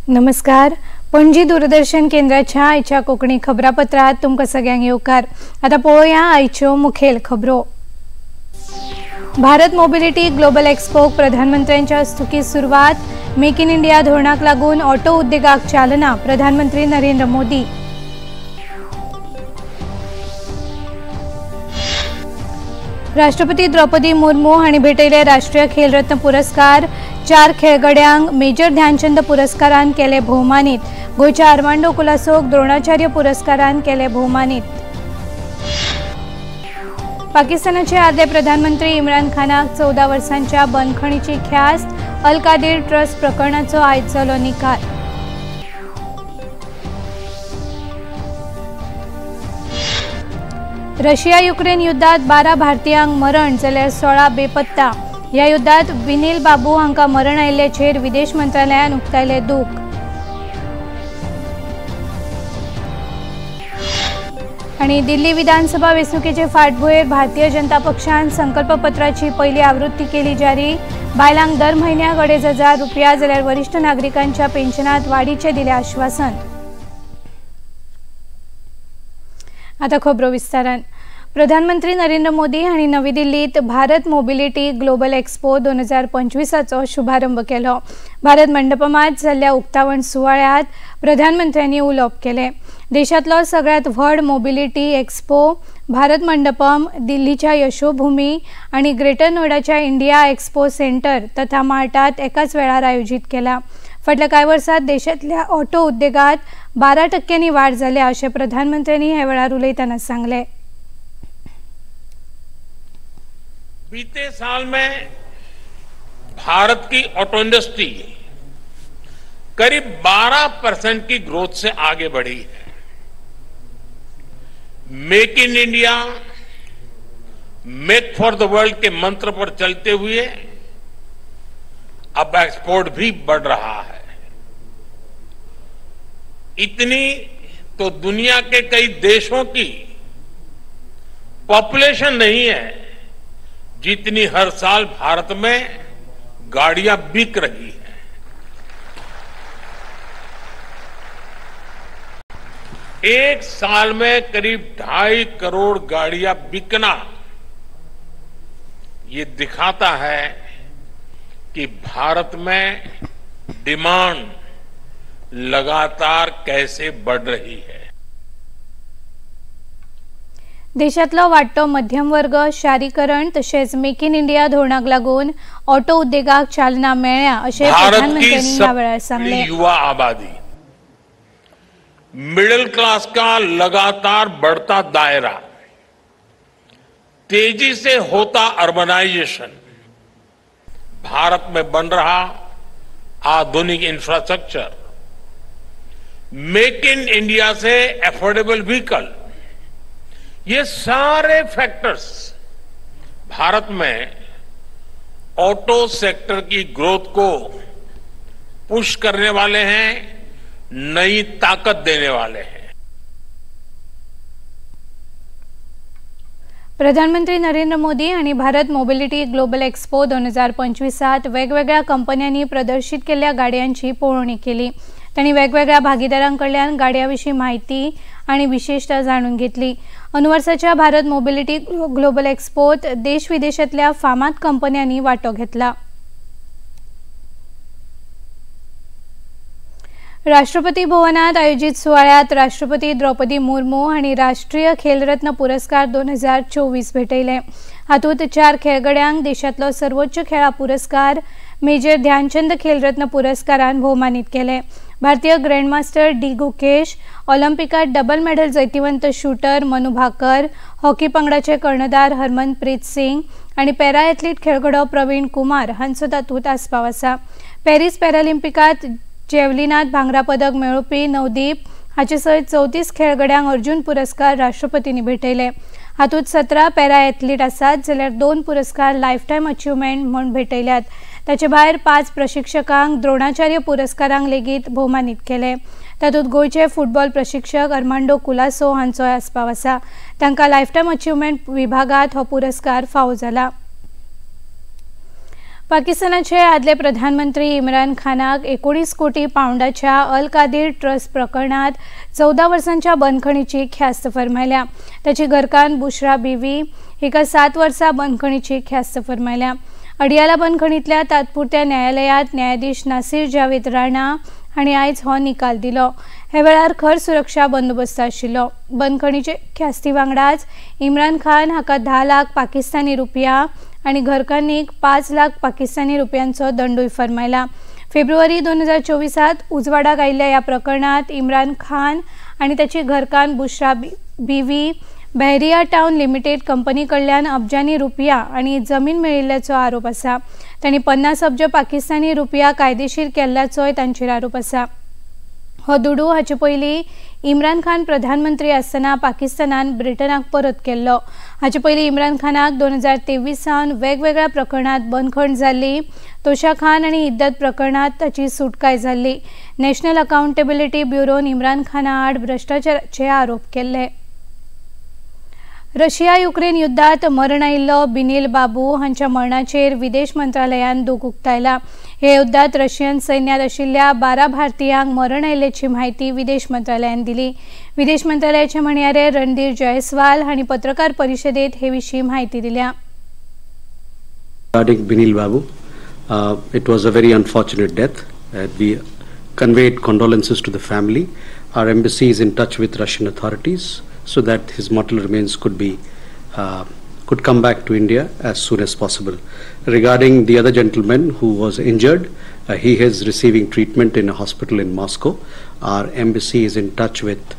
नमस्कार, पणजी दूरदर्शन केंद्राच्या आयच्या कोंकणी खबरापत्रात तुमकां सगळ्यांक येवकार। आतां पळोवया आयच्यो मुखेल खबरो। भारत मोबिलिटी ग्लोबल एक्सपोक प्रधानमंत्र्यांच्या हस्तुकीं सुरवात। मेक इन इंडिया धोरणाक लागून ऑटो उद्देगाक चालना, प्रधानमंत्री नरेंद्र मोदी। राष्ट्रपती द्रौपदी मुर्मू हांणी भेटयले राष्ट्रीय खेलरत्न पुरस्कार। 4 खेळगड्यांक मेजर ध्यानचंद पुरस्कारान केले भोवमानीत। गोंयच्या आर्मांडो कुलासोक द्रोणाचार्य पुरस्कारान केले भोवमानीत। पाकिस्तानाचे आदले प्रधानमंत्री इम्रान खानाक 14 वर्सांच्या बंदखणीची ख्यास्त। अल कादीर ट्रस्ट प्रकरणाचो आयज जालो निकाल। रशिया युक्रेन युद्धात 12 भारतीयांक मरण जाल्यार 16 बेपत्ता। ह्या युद्धात विनील बाबू हांकां मरण आयिल्ल्याचेर विदेश मंत्रालयान उक्तायलें दूख। आनी दिल्ली विधानसभा वेंचणुकेचे फाटभुंयेर भारतीय जनता पक्षान संकल्पपत्राची पयली आवृत्ती केली जारी। बायलांक दर म्हयन्याक 2500 रुपया जाल्यार वरिश्ठ नागरिकांच्या पेन्शनात वाडीचें दिलें आश्वासन। आतां खबरो विस्तारान। प्रधानमंत्री नरेंद्र मोदी हांणी नवी दिल्लीत भारत मोबिलिटी ग्लोबल एक्सपो 2025चो शुभारंभ केलो। भारत मंडपमात जाल्ल्या उक्तावण सुवाळ्यांत प्रधानमंत्र्यांनी उलोवप केलें। देशांतलो सगळ्यांत व्हड मोबिलिटी एक्सपो भारत मंडपम दिल्लीच्या यशोभूमी आनी ग्रेटर नोयडाच्या इंडिया एक्सपो सेंटर तथा मार्टात एकाच वेळार आयोजीत केला। फाटल्या कांय वर्सांत देशांतल्या ऑटो उद्देगांत 12% वाड जाल्या अशें प्रधानमंत्र्यांनी ह्या वेळार उलयतना सांगलें। बीते साल में भारत की ऑटो इंडस्ट्री करीब 12% की ग्रोथ से आगे बढ़ी है। Make in India, make for the world K मंत्र पर चलते हुए अब एक्सपोर्ट भी बढ़ रहा है। इतनी तो दुनिया के कई देशों की पॉपुलेशन नहीं है जितनी हर साल भारत में गाड़ियां बिक रही हैं। एक साल में करीब 2.5 करोड़ गाड़ियां बिकना ये दिखाता है कि भारत में डिमांड लगातार कैसे बढ़ रही है। देशांतलो वाडटो मध्यम वर्ग, शारीकरण तशेंच मेक इन इंडिया धोरणाक लागून ऑटो उद्देगाक चालना मेळ्ळ्या अशें प्रधानमंत्र्यांनी ह्या वेळार सांगलें। युवा आबादी, मिडिल क्लास का लगातार बढ़ता दायरा, तेजी से होता अर्बनाइजेशन, भारत में बन रहा आधुनिक infrastructure, make in India Se affordable vehicle, ये सारे फैक्टर्स भारत में ऑटो सेक्टर की ग्रोथ को पुश करने वाले हैं, नई ताकत देने वाले हैं। प्रधानमंत्री नरेंद्र मोदी हांणी भारत मोबिलिटी ग्लोबल एक्सपो 2025 वेगवेगळ्या कंपन्यांनी प्रदर्शीत केल्ल्या गाडयांची पळोवणी केली। तांणी वेगवेगळ्या भागीदारां कडल्यान गाडयां विशीं म्हायती आनी विशेशता जाणून घेतली। अनुवर्साच्या भारत मोबिलिटी ग्लोबल एक्सपोत देश विदेशांतल्या फामाद कंपन्यांनी वांटो घेतला। राष्ट्रपती भवनात आयोजित सुवाळ्यात राष्ट्रपती द्रौपदी मुर्मू हांणी राष्ट्रीय खेलरत्न पुरस्कार 2024 भेटयले। हातूंत 4 खेळगड्यांक देशांतलो सर्वोच्च खेळा पुरस्कार मेजर ध्यानचंद खेलरत्न पुरस्कारान भोवमानीत केले। भारतीय ग्रँडमास्टर डी गुकेश, ऑलिम्पिकात डबल मेडल जैतिवंत शूटर मनु भाकर, हॉकी पंगडाचे कर्णधार हरमनप्रीत सिंग आनी पॅरा एथलीट खेळगडो प्रवीण कुमार हांचो तातूंत आस्पाव आसा। पॅरीस पॅरालिम्पिकात जेवलिनात भांगरा पदक मेळोवपी नवदीप हाचे सयत 34 खेळगड्यांक अर्जुन पुरस्कार राष्ट्रपतींनी भेटयले। हातूंत 17 पॅरा एथलीट आसात जाल्यार 2 पुरस्कार लायफटायम अचिव्हमेंट म्हूण भेटयल्यात। ताचे भायर 5 प्रशिक्षकांक द्रोणाचार्य पुरस्कारांक लेगीत भोवमानीत केले। तातूंत गोंयचे फुटबॉल प्रशिक्षक आर्मांडो कुलासो हांचोय आस्पाव आसा। तांकां लायफटायम अचिव्हमेंट विभागांत हो पुरस्कार फावो जाला। पाकिस्तानाचे आदले प्रधानमंत्री इम्रान खानाक 19 कोटी पावंडाच्या अल कादीर ट्रस्ट प्रकरणात 14 वर्सांच्या बंदखणीची ख्यास्त फर्मायल्या. ताची घरकान्न बुशरा बीवी हिका 7 वर्सां बंदखणीची ख्यास्त फर्मायल्या. अडियाला बंदखणींतल्या तात्पुरत्या न्यायालयात न्यायाधीश नासीर जावेद राणा हांणी आयज हो निकाल दिलो. हे वेळार खर सुरक्षा बंदोबस्त आशिल्लो. बंदखणीचे ख्यास्ती वांगडाच इम्रान खान हाका 10 लाख पाकिस्तानी रुपया आनी घरकान्नीक 5 लाख पाकिस्तानी रुपयांचो दंडूय फर्मायला. फेब्रुवारी 2024 उजवाडाक आयिल्ल्या ह्या प्रकरणात इम्रान खान आनी ताची घरकान्न बुशरा बीवी बहरिया टावन लिमिटेड कंपनी कडल्यान अब्जांनी रुपया आनी जमीन मेळिल्ल्याचो आरोप आसा. तांणी 50 अब्ज पाकिस्तानी रुपया कायदेशीर केल्ल्याचोय तांचेर आरोप आसा. हो दुडू हाचे पयलीं इम्रान खान प्रधानमंत्री आसतना पाकिस्तानान ब्रिटनाक परत केल्लो. हाचे पयलीं इम्रान खानाक 2023 सावन वेगवेगळ्या प्रकरणात बंदखण जाल्ली. तोशा खान आनी इद्दत प्रकरणात ताची सुटकाय जाल्ली. नॅशनल अकाउंटेबिलिटी ब्युरोन इम्रान खाना आड भ्रश्टाचाराचे आरोप केल्ले. रशिया युक्रेन युद्धात मरण आयिल्लो बिनील बाबू हांच्या मरणाचेर विदेश मंत्रालयान दूख उक्तायला. हे युद्धात रशियन सैन्यात आशिल्ल्या 12 भारतीयांक मरण आयिल्ल्याची म्हायती विदेश मंत्रालयान दिली. विदेश मंत्रालयाचे म्हणयारे रणधीर जयस्वाल हांणी पत्रकार परिशदेत हे विशीं म्हायती दिल्या. Regarding Binil Babu, it was a very unfortunate death. We conveyed condolences to the family. Our embassy is in touch with Russian authorities so that his mortal remains could come back to India as soon as possible. Regarding the other gentleman who was injured, he is receiving treatment in a hospital in Moscow. Our embassy is in touch with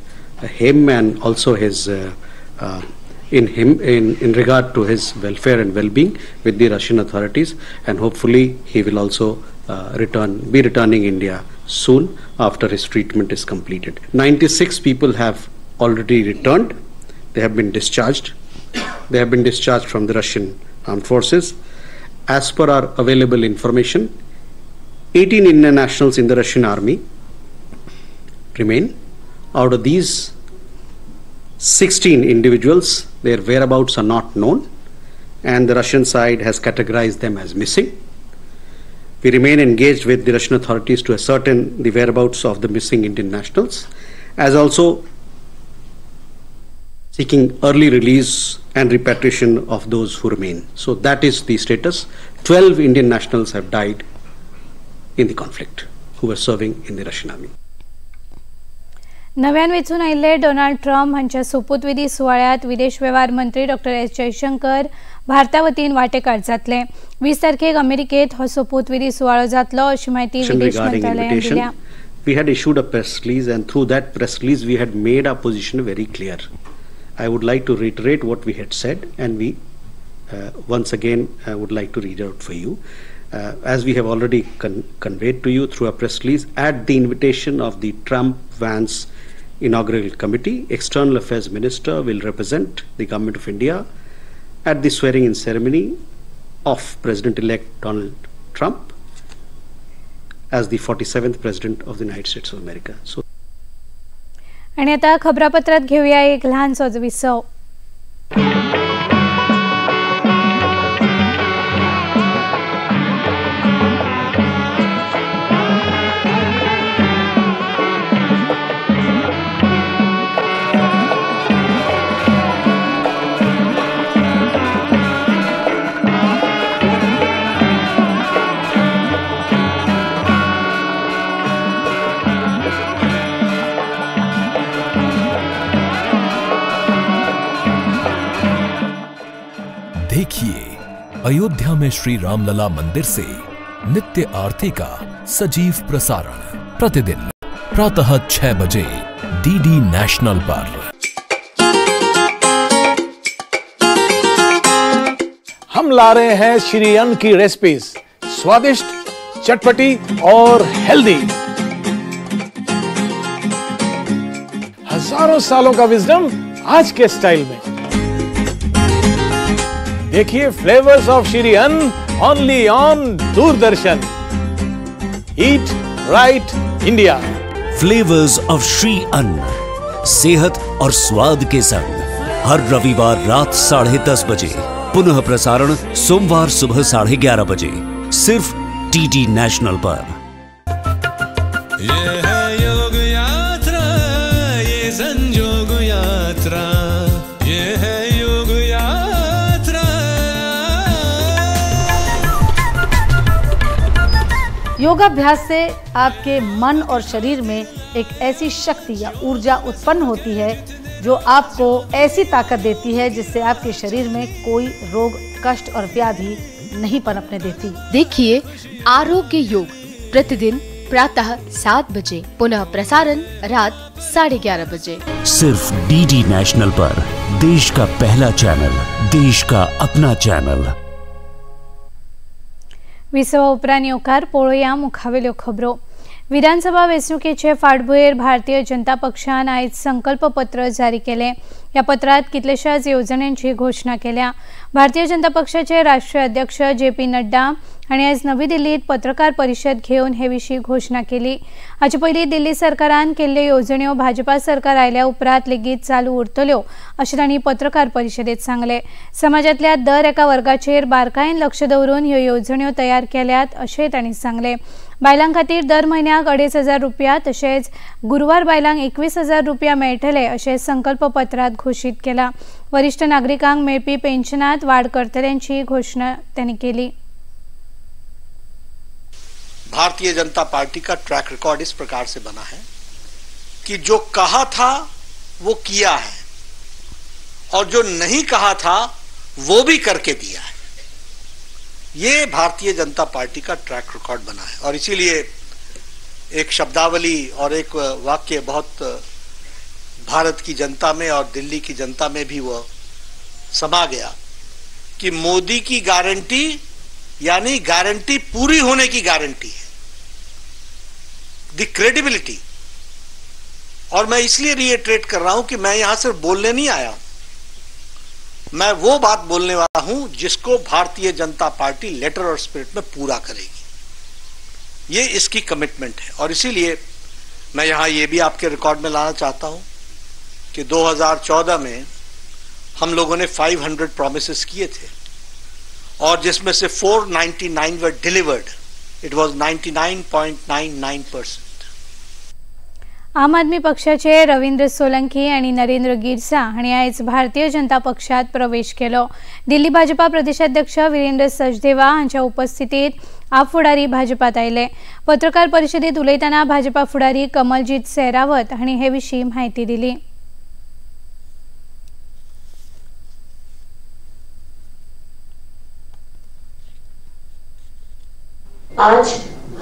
him and also his in regard to his welfare and well-being with the Russian authorities, and hopefully he will also be returning India soon after his treatment is completed. 96 people have already returned. They have been discharged. They have been discharged from the Russian armed forces. As per our available information, 18 Indian nationals in the Russian army remain. Out of these 16 individuals, their whereabouts are not known, and the Russian side has categorized them as missing. We remain engaged with the Russian authorities to ascertain the whereabouts of the missing Indian nationals, as also seeking early release and repatriation of those who remain. So that is the status. 12 Indian nationals have died in the conflict who were serving in the Russian army. नव्यान वेंचून आयिल्ले Donald Trump हांच्या सोपूतविधी सुवाळ्यात विदेश वेव्हार मंत्री doctor S Jaishankar भारता वतीन वांटेकार जातले. 20 तारखेक अमेरिकेत हो सोपूतविधी सुवाळो जातलो अशी म्हायती विदेश मंत्रालयान दिल्या. We had issued a press release, and through that press release we had made our position very clear. I would like to reiterate what we had said, and we once again would like to read out for you. As we have already conveyed to you through a press release, at the invitation of the Trump-Vance Inaugural Committee, External Affairs Minister will represent the Government of India at the swearing-in ceremony of President-elect Donald Trump as the 47th President of the United States of America. So, आणि आता खबरापत्रात घेऊया एक लहानसो विसव. देखिए अयोध्या में श्री रामलला मंदिर से नित्य आरती का सजीव प्रसारण प्रतिदिन प्रातः 6 बजे डीडी नेशनल पर। हम ला रहे हैं श्री अन्न की रेसिपीज, स्वादिष्ट, चटपटी और हेल्दी। हजारों सालों का विजडम आज के स्टाइल में। देखिए flavours of Shri Anna only on Doordarshan. Eat right India. Flavours of Shri Anna, सेहत और स्वाद के संग, हर रविवार रात 10:30 बजे, पुनः प्रसारण सोमवार सुबह 11:30 बजे, सिर्फ डीडी नेशनल पर। ये है योग यात्रा, ये संजोग यात्रा, ये है योग यात्रा। योगाभ्यास से आपके मन और शरीर में एक ऐसी शक्ति या ऊर्जा उत्पन्न होती है जो आपको ऐसी ताकत देती है जिससे आपके शरीर में कोई रोग, कष्ट और व्याधि नहीं पनपने देती। देखिए आरोग्य योग प्रतिदिन प्रातः 7 बजे, पुनः प्रसारण रात 11:30 बजे, सिर्फ डीडी नेशनल पर। देश का पहला चैनल, देश का अपना चैनल। विसवा उपरांत येवकार पळोवया मुखावेल्यो खबरो। विधानसभा वेंचणुकेचे फाटभुंयेर भारतीय जनता पक्षान आयज संकल्प पत्र जारी केलें। ह्या पत्रांत कितलेशाच येवजण्यांची घोशणा केल्या। भारतीय जनता पक्षाचे राष्ट्रीय अध्यक्ष जे पी नड्डा हांणी आयज नवी दिल्लीत पत्रकार परिशद घेवन हे विशीं घोशणा केली। हाचे पयलीं दिल्ली सरकारान केल्ल्यो येवजण्यो भाजपा सरकार आयल्या उपरांत लेगीत चालू उरतल्यो अशें तांणी पत्रकार परिशदेंत सांगलें। समाजांतल्या दर एका वर्गाचेर बारकायेन लक्ष दवरून ह्यो येवजण्यो तयार केल्यात अशेंय तांणी सांगलें। बायलां खातीर दर म्हयन्याक 2500 रुपया तशेंच गुरुवार बायलांक 21,000 रुपया मेळटले अशें संकल्प पत्रांत घोशीत केलां। वरिश्ठ नागरिकांक मेळपी पेन्शनांत वाड करतल्यांची घोशणा तांणी केली। भारतीय जनता पार्टी का ट्रैक रिकॉर्ड इस प्रकार से बना है कि जो कहा था वो किया है और जो नहीं कहा था वो भी करके दिया है। ये भारतीय जनता पार्टी का ट्रैक रिकॉर्ड बना है और इसीलिए एक शब्दावली और एक वाक्य बहुत भारत की जनता में और दिल्ली की जनता में भी वो समा गया कि मोदी की गारंटी यानी गारंटी पूरी होने की गारंटी है, the credibility. और मैं इसलिए रिएट्रेट कर रहा हूं कि मैं यहां सिर्फ बोलने नहीं आया हूं, मैं वो बात बोलने वाला हूं जिसको भारतीय जनता पार्टी लेटर और स्पिरिट में पूरा करेगी। ये इसकी कमिटमेंट है और इसीलिए मैं यहां ये भी आपके रिकॉर्ड में लाना चाहता हूं कि 2014 में हम लोगों ने 500 प्रोमिसेस किए थे और जिसमें से 499 were delivered. It was 99.99%. आम आदमी पक्षाचे रवींद्र सोलंकी आणि नरेंद्र गिरसा हांणी आयज भारतीय जनता पक्षात प्रवेश केलो। दिल्ली भाजपा प्रदेशाध्यक्ष वीरेंद्र सचदेवा हांच्या उपस्थितीत आप फुडारी भाजपात आयले। पत्रकार परिशदेत उलयतना भाजपा फुडारी कमलजीत सेहरावत हांणी हे विशीं म्हायती दिली। आज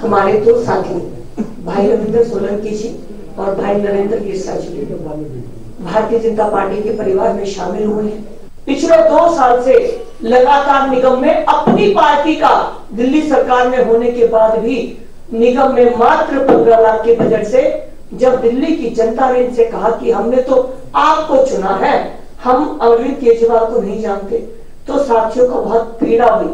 हमारे दो साथी भाई रविंद्र सोलंकी जी और भाई नरेंद्र गिरसा जी भारतीय जनता पार्टी के परिवार में शामिल हुए हैं। पिछले 2 साल से लगातार निगम में अपनी पार्टी का दिल्ली सरकार में होने के बाद भी निगम में मात्र 15 लाख के बजट से जब दिल्ली की जनता ने इनसे कहा कि हमने तो आपको चुना है, हम अरविंद केजरीवाल को नहीं जानते, तो साथियों को बहुत पीड़ा हुई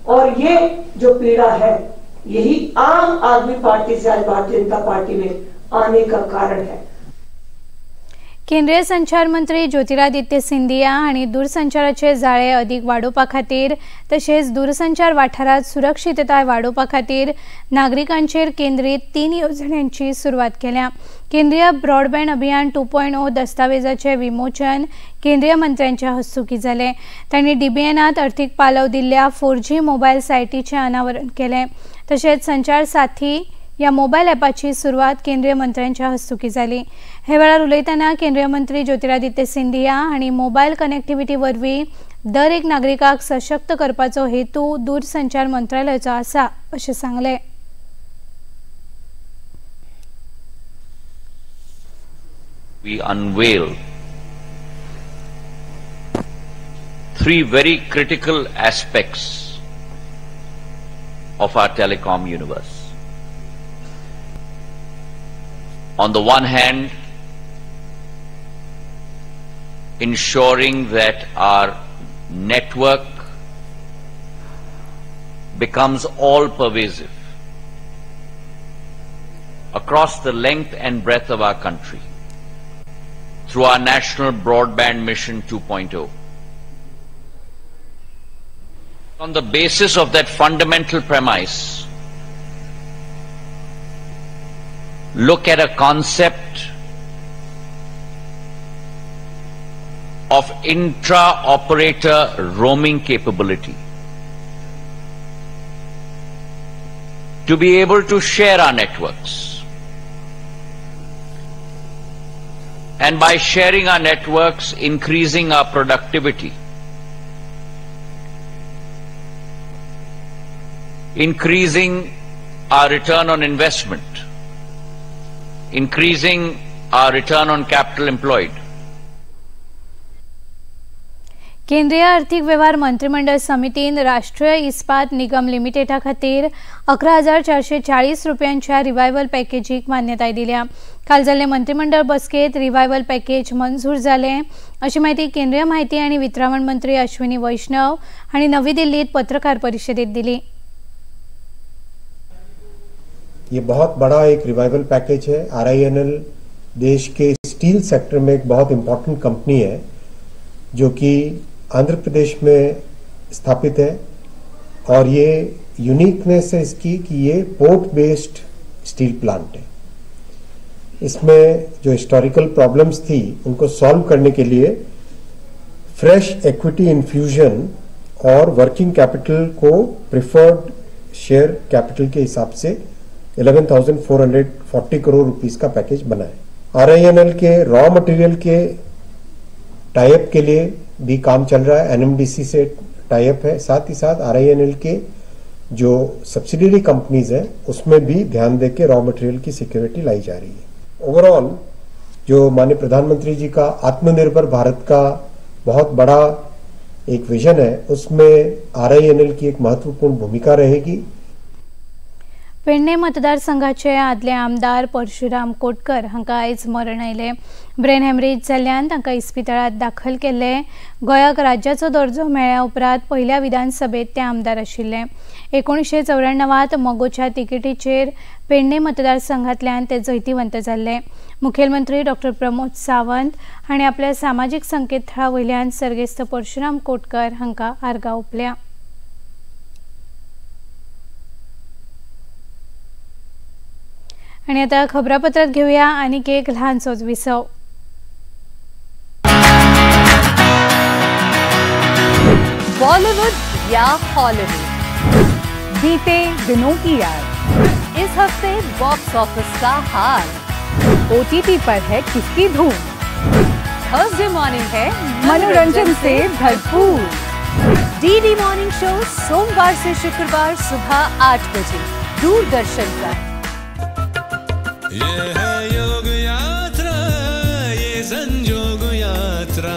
और ये जो पीड़ा है यही आम आदमी पार्टी से आज भारतीय जनता पार्टी में आने का कारण है। केंद्रीय संचार मंत्री ज्योतिरादित्य सिंधिया हांणी दूरसंचाराचे जाळे अधिक वाडोवपा खातीर तशेंच दूरसंचार वाठारांत सुरक्षितताय वाडोवपा खातीर नागरिकांचेर केंद्रीत 3 येवजण्यांची सुरवात केल्या। केंद्रीय ब्रॉडबँड अभियान 2.0 दस्तावेजाचे विमोचन केंद्रीय मंत्र्यांच्या हस्तुकीं जालें। तांणी डीबीएनात अर्थीक पालव दिल्ल्या 4G mobile सायटीचें अनावरण केलें। तशेंच संचार साथी या मोबायल ॲपाची सुरवात केंद्रीय मंत्र्यांच्या हस्तुकीं जाली। हे वेळार उलयतना केंद्रीय मंत्री ज्योतिरादित्य सिंधिया हांणी मोबायल कनेक्टिव्हिटी वरवीं दर एक नागरिकाक सशक्त करपाचो हेतू दूरसंचार मंत्रालयाचो आसा अशें सांगलें। We unveil 3 very critical aspects of our telecom universe. On the one hand, ensuring that our network becomes all-pervasive across the length and breadth of our country through our National Broadband Mission 2.0. On the basis of that fundamental premise, look at a concept of intra-operator roaming capability, to be able to share our networks, and by sharing our networks, increasing our productivity, increasing our return on investment, increasing our return on capital employed. केंद्रीय आर्थिक व्यवहार मंत्रिमंडळ समितीन राष्ट्रीय इस्पात निगम लिमिटेडा खातीर 11,440 रुपयांच्या revival पॅकेजीक मान्यताय दिल्या. काल जाल्ले मंत्रिमंडळ बसकेत रिवायवल पॅकेज मंजूर जालें अशी माहिती केंद्रीय माहिती आनी वितरावण मंत्री अश्विनी वैष्णव हांणी नवी दिल्लीत पत्रकार परिशदेत दिली. ये बहुत बड़ा एक रिवाइवल पैकेज है. आरआईएनएल देश के स्टील सेक्टर में एक बहुत इम्पोर्टेंट कंपनी है जो कि आंध्र प्रदेश में स्थापित है और ये यूनिकनेस है इसकी कि ये पोर्ट बेस्ड स्टील प्लांट है. इसमें जो हिस्टोरिकल प्रॉब्लम्स थी उनको सॉल्व करने के लिए फ्रेश इक्विटी इन्फ्यूजन और वर्किंग कैपिटल को प्रिफर्ड शेयर कैपिटल के हिसाब से 11,440 करोड़ रुपीस का पैकेज बना है. आरआईएनएल के रॉ मटेरियल के टाइप के लिए भी काम चल रहा है. एनएमडीसी से टाइप है. साथ ही साथ आरआईएनएल के जो सब्सिडियरी कंपनीज हैं उसमें भी ध्यान दे के रॉ मटेरियल की सिक्योरिटी लाई जा रही है. ओवरऑल जो माननीय प्रधानमंत्री जी का आत्मनिर्भर भारत का बहुत बड़ा एक विजन है उसमें आरआईएनएल की एक महत्वपूर्ण भूमिका रहेगी. पेडणे मतदारसंघाचे आदले आमदार परशुराम कोटकर हांकां आयज मरण आयलें. ब्रेन हॅमरेज जाल्ल्यान तांकां इस्पितळांत दाखल केल्ले. गोंयाक राज्याचो दर्जो मेळ्ळ्या उपरांत पयल्या विधानसभेत ते आमदार आशिल्ले. 1994 मगोच्या तिकेटीचेर पेडणे मतदारसंघांतल्यान ते जैतिवंत जाल्ले. मुखेलमंत्री डॉक्टर प्रमोद सावंत हांणी आपल्या सामाजीक संकेतथळा वयल्यान सर्गेस्त परशुराम कोटकर हांकां आर्गां ओंपल्या. आणि आता खबरापत्रात घेऊया आणखी एक लहानसोच विसव. बॉलीवुड या हॉलीवुड, बीते दिनों की याद, इस हफ्ते बॉक्स ऑफिस का हाल, ओटीटी पर है किसकी धूम, थर्सडे मॉर्निंग है मनोरंजन से भरपूर, डीडी मॉर्निंग शो सोमवार से शुक्रवार सुबह 8 बजे दूरदर्शन पर. ये है योग यात्रा, ये संजोग यात्रा,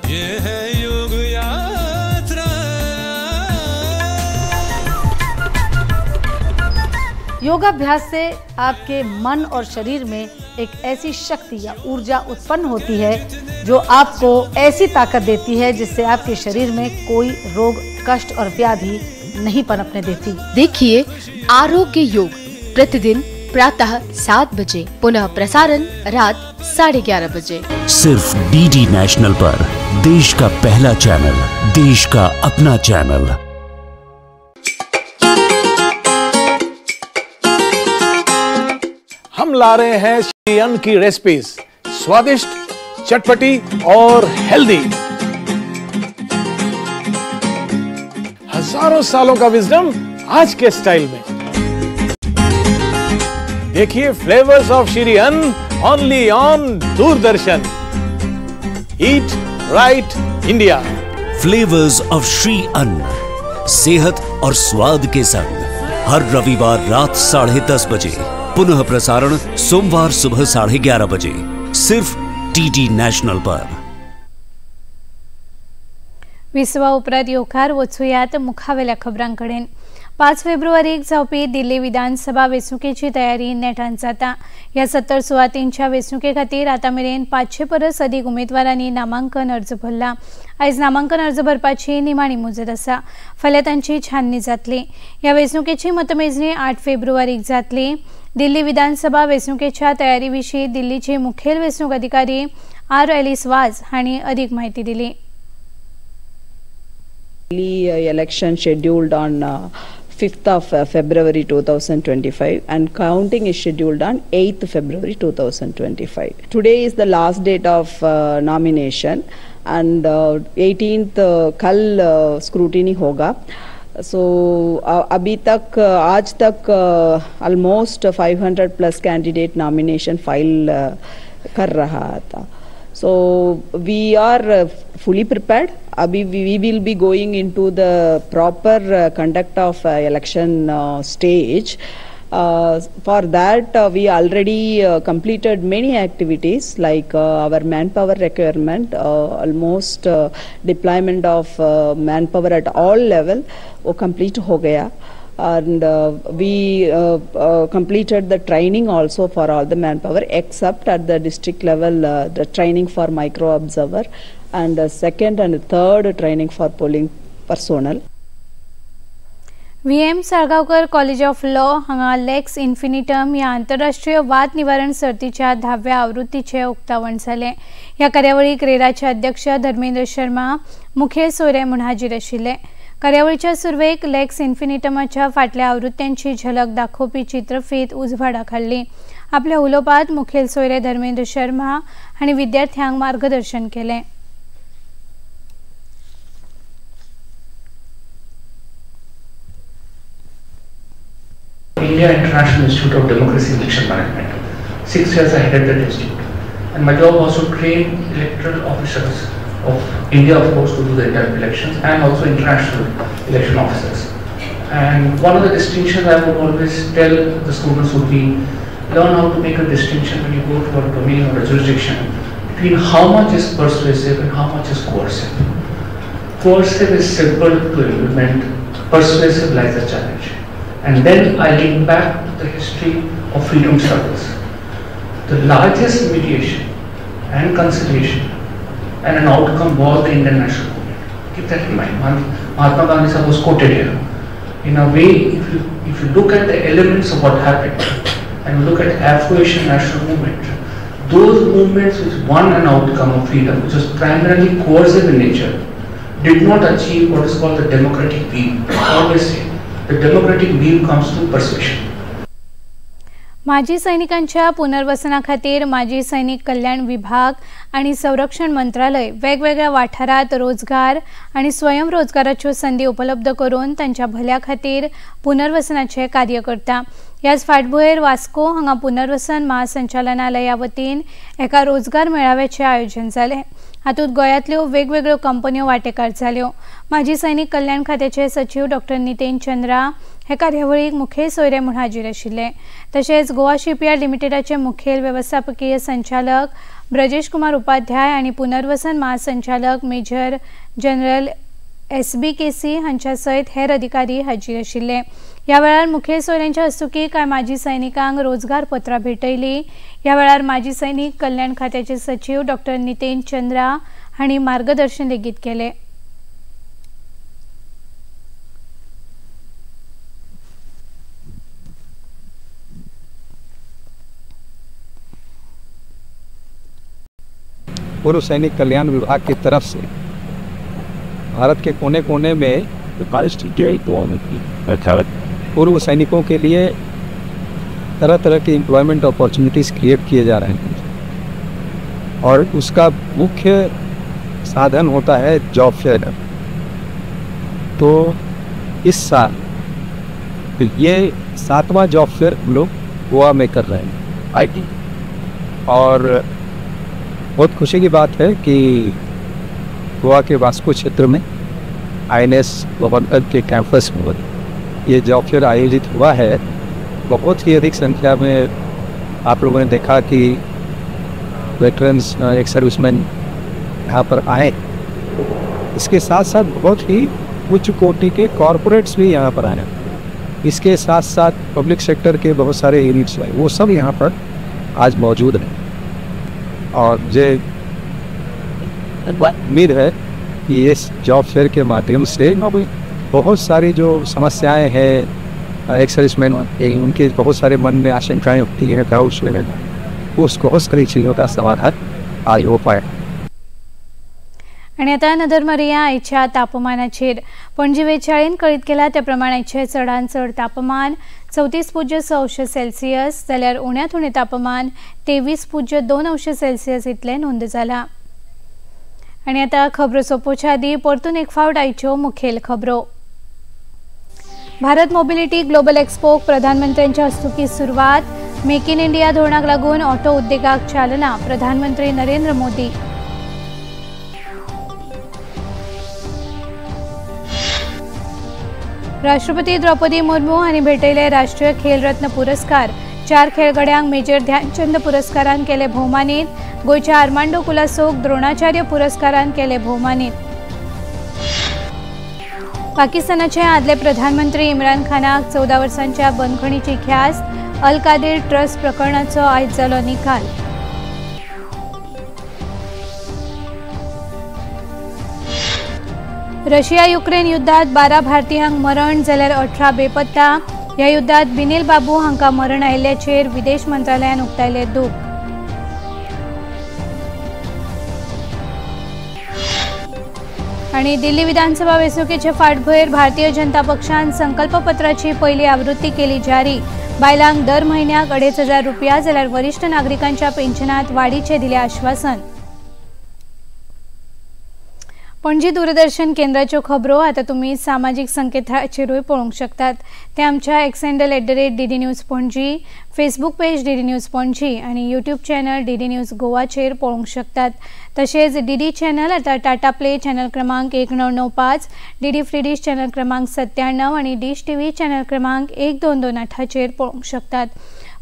ये है योग यात्रा. योगाभ्यास से आपके मन और शरीर में एक ऐसी शक्ति या ऊर्जा उत्पन्न होती है जो आपको ऐसी ताकत देती है जिससे आपके शरीर में कोई रोग, कष्ट और व्याधि नहीं पनपने देती. देखिए आरोग्य योग प्रतिदिन प्रातः 7 बजे, पुनः प्रसारण रात 11:30 बजे, सिर्फ डीडी नेशनल पर. देश का पहला चैनल, देश का अपना चैनल. हम ला रहे हैं श्री अन्न की रेसिपीज, स्वादिष्ट, चटपटी और हेल्दी. हजारों सालों का विजडम आज के स्टाइल में. देखिए flavours of Shri Anna only on Doordarshan. Eat right India. Flavours of Shri Anna, सेहत और स्वाद के संग, हर रविवार रात 10:30 बजे, पुनः प्रसारण सोमवार सुबह 11:30 बजे, सिर्फ डीडी नॅशनल पर. विसवा उपरांत येवकार वचुयात मुखावेल्या खबरांकडेन. 5 फेब्रुवारीक जावपी दिल्ली विधानसभा वेंचणुकेची तयारी नेटान जाता. ह्या 70 सुवातींच्या वेंचणुके खातीर आतां मेरेन 500 परस अदीक उमेदवारांनी नामांकन अर्ज भरला. आयज नामांकन अर्ज भरपाची निमाणी मुजत आसा. फाल्यां तांची छाननी जातली. ह्या वेंचणुकेची मतमेजणी 8 फेब्रुवारीक जातली. दिल्ली विधानसभा वेंचणुकेच्या तयारी विशीं दिल्लीचे मुखेल वेंचणूक अधिकारी आर एलिस वाज हांणी अदीक म्हायती दिली. Election scheduled on 5th of February 2025 and counting is scheduled on 8th February 2025. Today is the last date of nomination and 18th कल scrutiny होगा. So अभी तक आज तक almost 500 plus candidate nomination file कर रहा था. So we are fully prepared. Abhi we will be going into the proper conduct of election stage. For that we already completed many activities like our manpower requirement, almost deployment of manpower at all level wo complete ho gaya. And we completed the training also for all the manpower except at the district level the training for micro observer and second and third training for polling personnel. VM Salgaonkar college of law हांगा lakes infinitum ह्या आंतरराष्ट्रीय वाद निवारण सर्तीच्या 10व्या आवृत्तीचें उक्तावण जालें. ह्या कार्यावळीक रेराचे अध्यक्ष धर्मेंद्र शर्मा मुखेल सोयरे म्हूण हाजीर आशिल्ले. कार्यावळीच्या सुरवेक लेक्स इन्फिनिटमाच्या फाटल्या आवृत्त्यांची झलक दाखोवपी चित्रफीत उजवाडाक हाडली. आपल्या उलोवपांत मुखेल सोयरे धर्मेंद्र शर्मा हांणी विद्यार्थ्यांक मार्गदर्शन केलें. India International Institute of Democracy and Election Management. 6 years I headed that institute, and my job was to train electoral officers of India, of course, to do the entire elections, and also international election officers. And one of the distinctions I would always tell the students would be, learn how to make a distinction when you go to a domain or a jurisdiction between how much is persuasive and how much is coercive. Coercive is simple to implement, persuasive lies the challenge. And then I link back to the history of freedom struggles. The largest mediation and conciliation and an outcome was the Indian National Movement. Keep that in mind. Mahatma Gandhi sahab was quoted here. In a way, if you look at the elements of what happened and you look at Afro-Asian National Movement, those movements which won an outcome of freedom, which was primarily coercive in nature, did not achieve what is called the democratic view. I always say, the democratic view comes through persuasion. माजी सैनिकांच्या पुनर्वसना खातीर माजी सैनिक कल्याण विभाग आनी संरक्षण मंत्रालय वेगवेगळ्या वाठारांत रोजगार आनी स्वयंरोजगाराच्यो संदी उपलब्ध करून तांच्या भल्या खातीर पुनर्वसनाचें कार्य करता. ह्याच फाटभुंयेर वास्को हांगा पुनर्वसन महासंचालनालया वतीन एका रोजगार मेळाव्याचें आयोजन जालें. हातूंत गोंयांतल्यो वेगवेगळ्यो कंपन्यो वांटेकार जाल्यो. माजी सैनिक कल्याण खात्याचे सचीव डॉक्टर नितेन चंद्रा हे कार्यावळीक मुखेल सोयरे म्हूण हाजीर आशिल्ले. तशेंच गोवा शिपयार्ड लिमिटेडाचे मुखेल वेवस्थापकीय संचालक ब्रजेश कुमार उपाध्याय आनी पुनर्वसन महासंचालक मेजर जनरल SBKC हांच्या सयत हेर अधिकारी हाजीर आशिल्ले. ह्या वेळार मुखेल सोयऱ्यांच्या हस्तुकीं कांय माजी सैनिकांक रोजगार पत्रां भेटयलीं. ह्या वेळार माजी सैनिक कल्याण खात्याचे सचीव डॉक्टर नितेन चंद्रा हांणी मार्गदर्शन लेगीत केलें. पूर्व सैनिक कल्याण विभाग की तरफ से भारत के कोने कोने में पूर्व सैनिकों के लिए तरह तरह के एम्प्लॉयमेंट अपॉर्चुनिटीज़ क्रिएट किए जा रहे हैं और उसका मुख्य साधन होता है जॉब फेयर। तो इस साल ये 7वां जॉब फेयर हम लोग गोवा में कर रहे हैं IT, और बहुत खुशी की बात है कि गोवा के वास्को क्षेत्र में INS Govalkar के कैंपस में ये जॉब फेयर आयोजित हुआ है। बहुत ही अधिक संख्या में आप लोगों ने देखा कि वेटरन्स, एक सर्विसमैन यहाँ पर आए। इसके साथ साथ बहुत ही उच्च कोटि के कॉरपोरेट्स भी यहाँ पर आए। इसके साथ साथ पब्लिक सेक्टर के बहुत सारे यूनिट्स आए, वो सब यहाँ पर आज मौजूद हैं। और मुझे उम्मीद है कि इस जॉब फेयर के माध्यम से बहुत सारी जो समस्याएं हैं एक सर्विसमैन उनके बहुत सारे मन में आशंकाएं होती हैं, डाउट्स वगैरह, उस बहुत सारी चीज़ों का समाधान आज हो पाया। आनी आतां नदर मारुया आयच्या तापमानाचेर। पणजी वेधशाळेन कळीत केला त्या प्रमाण आयचें चडांत चड तापमान 34.6 अंश सेल्सियस जाल्यार उण्यांत उणें तापमान 23.2 अंश सेल्सियस इतलें नोंद जालां। आनी आतां खबरो सोंपोवच्या आदीं परतून एक फावट आयच्यो मुखेल खबरो। भारत मोबिलिटी ग्लोबल एक्स्पोक प्रधानमंत्र्यांच्या हस्तुकीं सुरवात। मेक इन इंडिया धोरणाक लागून ऑटो उद्देगाक चालना, प्रधानमंत्री नरेंद्र मोदी। राष्ट्रपती द्रौपदी मुर्मू हांणी भेटयले राष्ट्रीय खेल रत्न पुरस्कार। 4 खेळगड्यांक मेजर ध्यानचंद पुरस्कारान केले भोवमानीत। गोंयच्या आर्मांडो कुलासोक द्रोणाचार्य पुरस्कारान केले भोवमानीत। पाकिस्तानाचे आदले प्रधानमंत्री इम्रान खानाक 14 वर्सांच्या बंदखणीची ख्यास्त। अल कादीर ट्रस्ट प्रकरणाचो आयज जालो निकाल। रशिया युक्रेन युद्धात 12 भारतीयांक मरण जाल्यार 18 बेपत्ता। ह्या युद्धात बिनील बाबू हांकां मरण आयिल्ल्याचेर विदेश मंत्रालयान उक्तायलें दूख। आनी दिल्ली विधानसभा वेंचणुकेचे फाटभुंयेर भारतीय जनता पक्षान संकल्पपत्राची पयली आवृत्ती केली जारी। बायलांक दर म्हयन्याक 2500 रुपया जाल्यार वरिश्ठ नागरिकांच्या पेन्शनात वाडीचें दिलें आश्वासन। पणजी दूरदर्शन केंद्राच्यो खबरो आतां तुमी सामाजीक संकेतथळाचेरूय पळोवंक शकतात। ते आमच्या X handle @DD News Panaji, Facebook page DD News Panaji आनी यूट्यूब चॅनल डीडी न्यूज गोवाचेर पळोवंक शकतात। तशेंच डीडी चॅनल आतां टाटा प्ले चॅनल क्रमांक 1995, डीडी फ्री डिश चॅनल क्रमांक 97 आनी डिश टीव्ही चॅनल क्रमांक 1228चेर पळोवंक शकतात।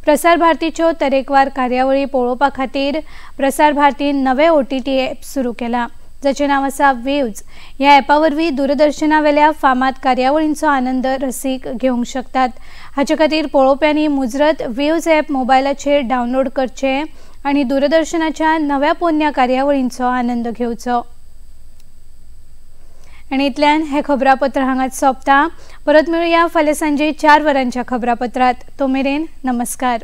प्रसार भारतीच्यो तरेकवार कार्यावळी पळोवपा खातीर प्रसार भारतीन नवे OTT app सुरू केला जाचें नांव आसा वेव्ज। ह्या ॲपा वरवीं दूरदर्शनावेल्या फामाद कार्यावळींचो आनंद रसीक घेवंक शकतात। हाचे खातीर पळोवप्यांनी मुजरत वेव्ज ॲप मोबायलाचेर डावनलोड करचें आनी दूरदर्शनाच्या नव्या पोन्न्या कार्यावळींचो आनंद घेवचो। आनी इतल्यान हें खबरापत्र हांगाच सोंपता। परत मेळुया फाल्यां सांजे 4 वरांच्या खबरापत्रांत। तो मेरेन नमस्कार।